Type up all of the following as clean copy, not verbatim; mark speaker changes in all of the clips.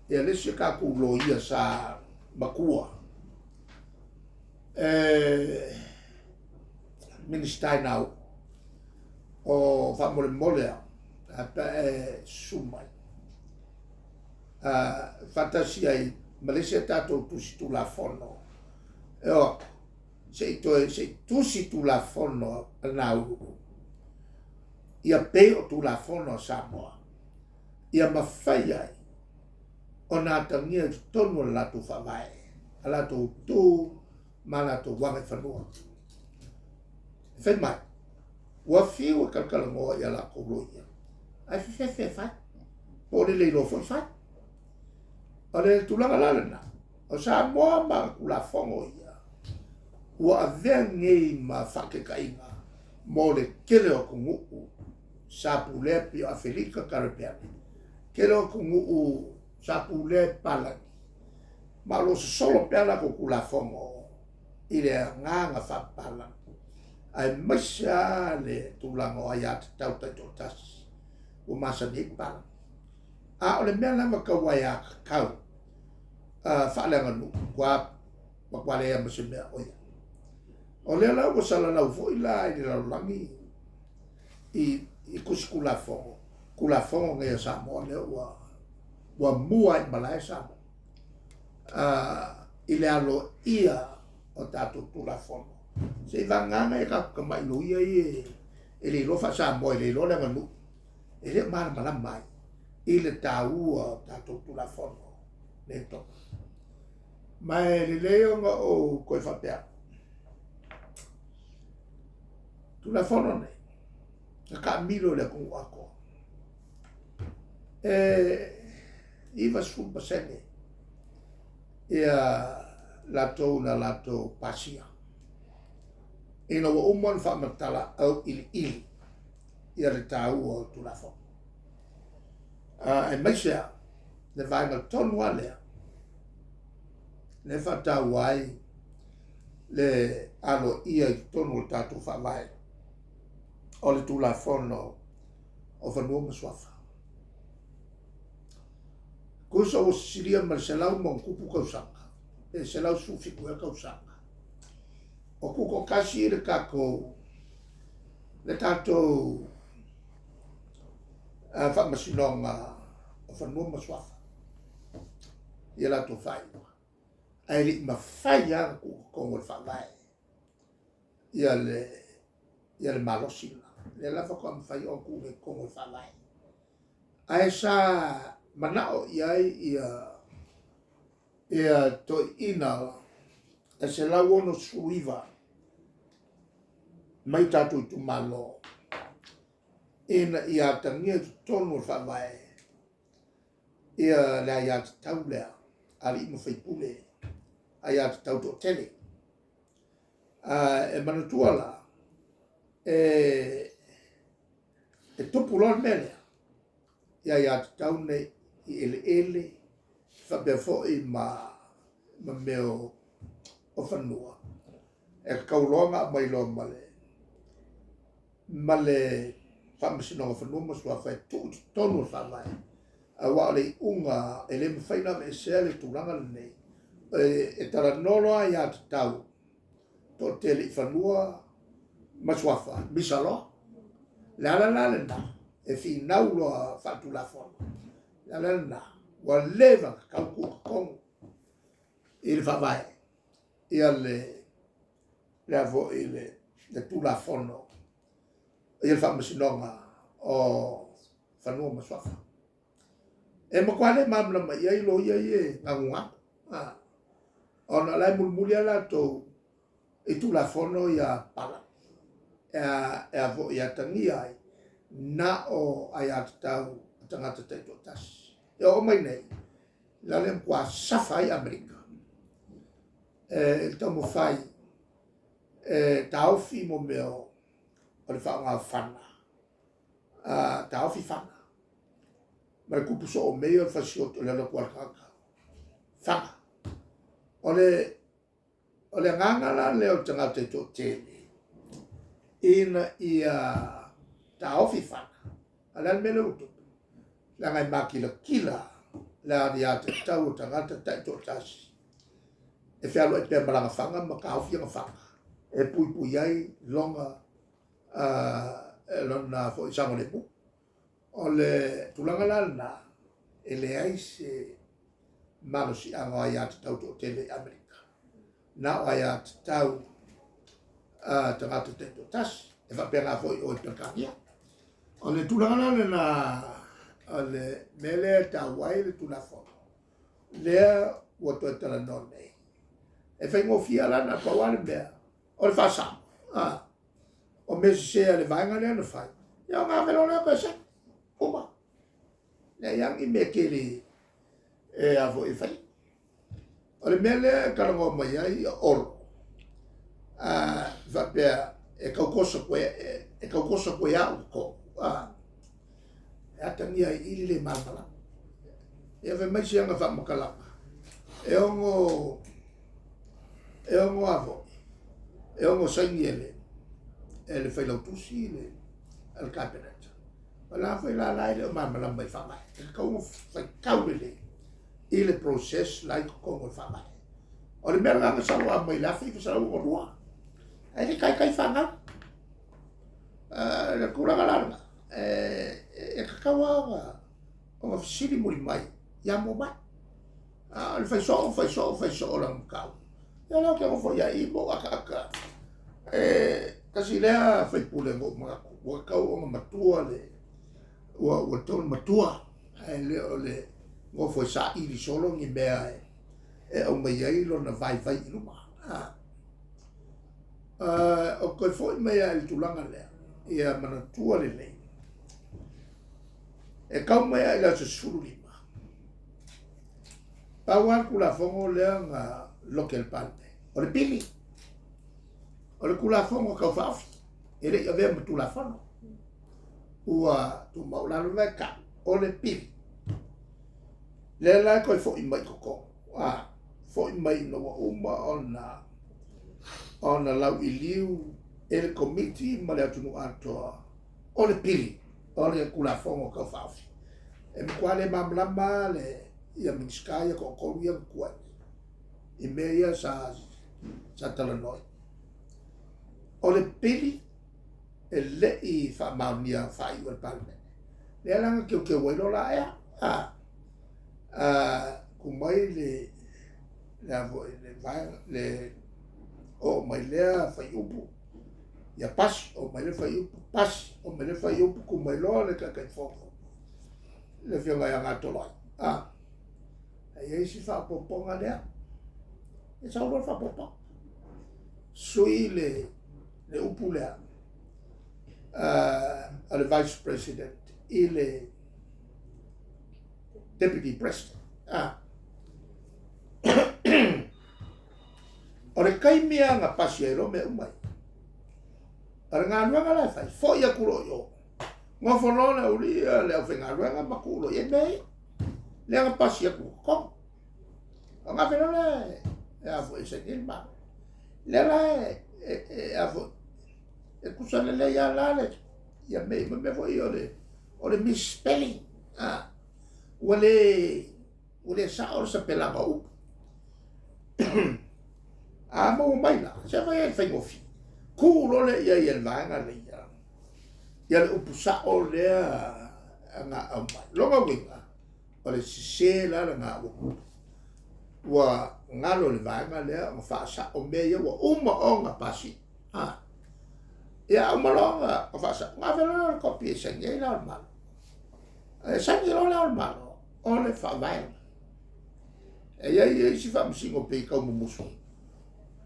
Speaker 1: Ia le isi o tatou loia sa matua e Minisita i Nauru o faamolemole a pe a e susu mai faatasi ai ma le isi a tatou tusi Tulafono e o atu se i toe se i tusi Tulafono a Nauru ia pei o Tulafono a Samoa ia mafai ai ona atagia i totonu o le latou faavae, a latou tu ma latou agaifanua. E fai mai, ua fiu e talatalanoa i a latou loia, ae fefefe e fai, po o le le iloa foi fai. O le tulaga la lena, o Samoa ma ana Tulafono ia, ua avea nei ma faataitaiga mo le tele o atunuu sa pulea pei o Afelika, Karepeane, tele o atunuu sa pulea e papalagi, ma o lo o sosolo pea latou Tulafono i le agaga faapapalagi, aemaise lava le tulaga o aiatatau taitoatasi ua masani ai papalagi. A o le mea lava tau aiatatau faaleaganuu, matua matua leai lava ma se mea o i ai. O lea la ua salalau foi la i le lalolagi i tusi Tulafono, Tulafono nei a Samoa lea ua ua mua ai i malae Samoa i le aloaia o tatou Tulafono. Se i vagana nai a tatou tamai loia ia e le iloa faa-Samoa, e le iloa le aganuu, e le o malamalama ai i le taua o tatou Tulafono nei e tolu. Ma e lelei ona ou toe faapea atu, Tulafono nei, na taamilo i le atunuu atoa. E 90% ia latou na latou pasia ina ua uma ona faamatala auiliili ia le taua o le Tulafono. Aemaise lava le vaega tonu lava lea lea e faataua ai le aloaia i totonu o le tatou Faavae o le Tulafono o Fanua ma Suafa. Tusa ua sisilia ma le 100+ tausaga, pe 117 ea tausaga, o tutoatasi le tatou le tatou Faamasinoga o Fanua ma Suafa ia latou faaiuga, ae le i mafai lava ona tuu i totonu o le Faavae ia le ia le malosi lena. Lea la faatoa mafai ona tuu nei i totonu o le Faavae. Ae sa manao i ai ia ia toeaiina e 169 mai tatou itumalo ina ia atagia i totonu o le Faavae ia le aiatatau lea a alii ma faipule, aiatatau toatele. E manatua la, e tupu loa le mea lea, i aiatatau nei i eleele faapea foi ma ma mea o fanua, e tatau loa ona aumai loa ma le ma le Faamasinoga o Fanua ma Suafa e tuu i totonu o le Faavae, aua o le iuga e le mafai ona aveesea le tulaga lenei, e talanoa loa aiatatau toatele i fanua ma suafa, misa loa. O le ala la lena e finau loa faaletulafono, o le ala lena ua leva ona tatau ona tuu i totonu i le Faavae ia le le foi le Tulafono ia le Faamasinoga o Fanua ma Suafa. E matua le malamalama i ai loia ia e nagunagu, ona o la e mulimuli lava latou i Tulafono ia papalagi e a foi e atagia ai na o aiatatau a tagata taitoatasi. E oo mai nei, la le matua safa ai Amerika e i le taumafai e taofi mo mea o le faaaoga o fana, taofi fana, ma le tupu soo o mea ia o le fasioti o le alu atu lava o le tagata fana. O le O le agaga la lea o le tagata e toatele ina ia taofi fana, a o le a le mea lea ua tupu? Leaga e makilatila le aiatatau o tagata taitoatasi e fealuai pea ma lana faga ma taofi ana faga e puipui ai lona lona foi saogalemu. O le tulaga la lena, e leai se malosiaga o aiatatau toatele i Amerika, na o aiatatau a tagata taitoatasi. E faapena foi o i Peretania. O le tulaga la lena, o le mea lea e taua ai le Tulafono lea ua toe talanoa nei. E faigofie la na pau lava le mea o le faasao. O mea sese a le vaega lea na fai, ia ona ave loa lea toe saini. Uma. Leai lava ni mea tele e a foi e fai. O le mea lea e talanoa mai ai Olo, faapea e tau toso koe, e tau toso koe au totonu. E atagia ai i i le le malamalama. Ia fai mai si ana faamatalaga, e ono, e ono a foi, e ono saini e le, e le failautusi le, le Kapeneta. O la foi la la e le o malamalama i le faavae. E tatau ona faitau lelei i le process la i totonu o le faavae. O le mea lena na sau lava mai le 1962, ae le taitai fanau. Le tulaga la lena, e tatau lava ona fesili muli mai ia mua mai. A o le fai soo, fai soo, fai soo o lana mataupu. Ia o lea ou te nofo ia i ma ou ataata. E tasi lea faipule na ou manatu, ua tatau ona matua le, ua tatau ona matua, ae le o le nofo e saili solo ni mea e aumai ai lona vaivai i luma. O toe foi mai lava i le tulaga lea, ia manatua lelei, e tau mai lava i le aso 15, pau lava le Tulafono lea na lote e le Palemene, o le pili, o le Tulafono Tau Faaofi, e le i avea ma Tulafono. Ua tumau lalo la e tau, o le pili. Lea la e toe foi mai i totonu, foi mai ina ua uma ona ona lauiliu e le Komiti ma le atunuu atoa o le pili o le Tulafono Tau Faaofi. E matua le malamalama le ia Minisita ia toatolu ia na tuai i mea ia sa talanoa. O le pili e le i faamaonia faaiu e le Palemene. Lea la na teuteu ai loa la ea. Tu mai le le a foi le vaega le oo mai lea fuaiupu ia pasi, oo mai lea fuaiupu pasi, oo mai lea fuaiupu tu mai loa le Taitaifono le Afioga ia Gatoloai. E i ai si faaopoopoga lea, e sau loa le faaopoopoga, sui le le upu lea a le Vice President i le Deputy President. O le taimi lava na pasi ai loa mea uma ia. O le galuega la e fai, foi atu loa i o, nofo loa le aualii ia le aufaigaluega ma tuu loa i ai mea ia. Lea na pasi atu i totonu. Ona ave loa lea e a foi e saini ai le Malo. Lea la e a foi, e tusa lelei lava la le ia mea ma mea foi o le o le misspelling. Ua le sao le sapelaga o upu. A maua mai la, se fai ai le faigofie. Tu loa lea i ai e le vaega lea ia le upu sao lea na aumai. Lona uiga, o le sese la lena ua tupu. Ua galo le vaega lea ona faasao mea ia ua uma ona pasi. Ia uma loa ona faasao, ona ave loa lea o le kopi e saini ai Le Ao o le Malo. E saini loa Le Ao o le Malo, o le faavae. E i ai isi faamasino pei tau mumusu.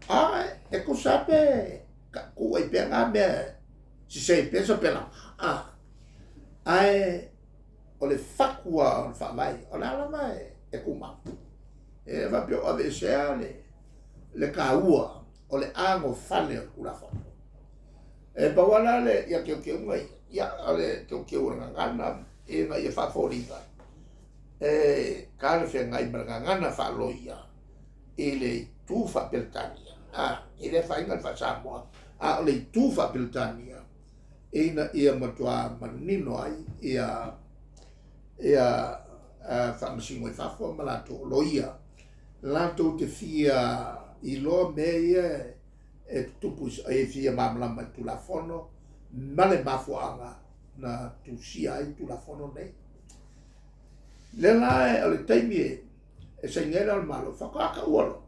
Speaker 1: A e tusa pe tuu ai pea na mea sese pea sapelaga. Ae o le fatu lava o le faavae, o la lava e tumau. E le faapea o aveesea le taua o le anofale o le Tulafono. E pau lava la le ia teuteuga ia, ia o le teuteu o le gagana ina ia faafoliga e talafeagai ma le gagana faaloia i le itu faa-Peretania. E le afaina le faa-Samoa, a o le itu faa-Peretania ina ia matua manino ai ia ia Faamasino i fafo ma latou o loia, latou te fia iloa mea ia e tutupu e fia malamalama i le Tulafono ma le mafuaaga na tusia ai Tulafono nei. Lea la o le taimi e saini ai Le Ao o le Malo, faatoa taua loa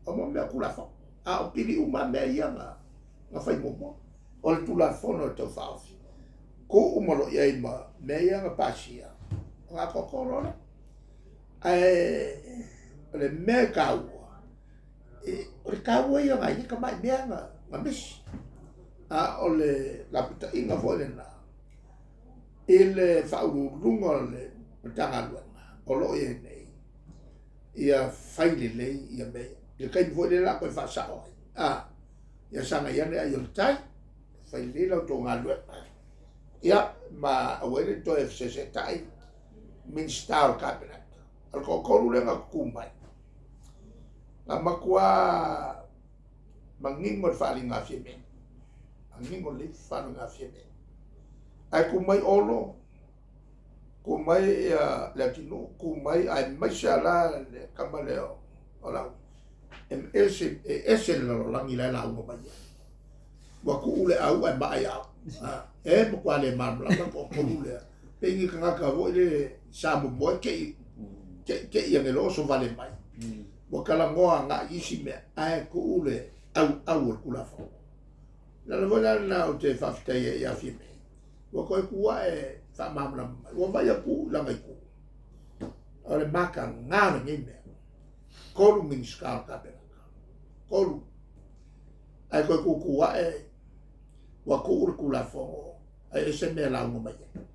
Speaker 1: o mo mea o Tulafono, a o pili uma lava mea ia na fai muamua. O le Tulafono e Tau Faaofi, tuu uma loa i ai ma mea ia na pasia, ona atoatoa loa lea. Ae o le mea e taua, o le taua ia o nai ia tamai mea na misi. A o le lapataiga foi lena i le Faauluuluga o le Matagaluega o lo o i ai nei, ia fai lelei ia mea ia. I le taimi foi lea o le a toe faasao ai, ia sagai ane ai o le tai, fai lelei la outou galuega, ia ma aua ai ne i toe fesesetai Minisita o le Kapeneta. O le toatolu lea na tutu mai, na matua manino le faaaliga a Fiame, manino lelei le faaaliga a Fiame. Ae tu mai Olo, tu mai Leatinuu, tu mai aemaise lava la le tama lea o Laauli, e ese, e ese le lalolagi la e lauga mai ai. Ua tuu le au ae maa ia au. E matua le malamalama le toatolu lea. Pei ni tagata foi lele sa momoe te i te i ane loa oso vale mai. Ua talanoa agai isi mea ae tuu le auau o le Tulafono. O le ala foi la lena ou te faafetai ai ia Fiame, ua toe tu ae faamalamalama mai. Ua vaai atu i lana itu, o le mataga o lenei mea. 3 Minisita o le Kapeneta, 3. Ae toe tutu ae ua tuu le Tulafono ae ese mea e lauga mai ai.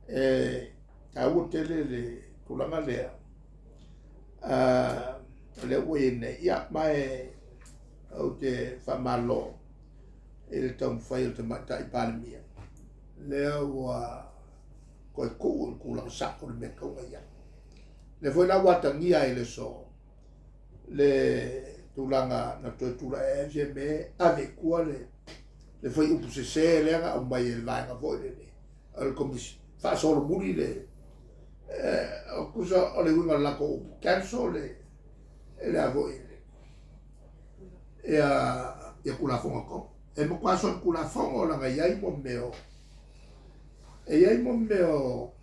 Speaker 1: E taua tele le tulaga lea, o lea ua i ai nei. Ia, ma ou te faamalo i le taumafai o le Tamaitai Palemia, lea ua toe tuu i le tulaga sao le mea e tatau ona i ai. O lea foi la ua atagia ai i le aso le tulaga na toe tulai ai Fiame ave i tua le fuaiupu sese lea na aumai e le vaega foi lele o le Komisi, faasolomuli le tusa o le uiga o le latou upu, cancel le a foi ia Tulafono tonu. E matua solitulafono leaga e i ai mo mea o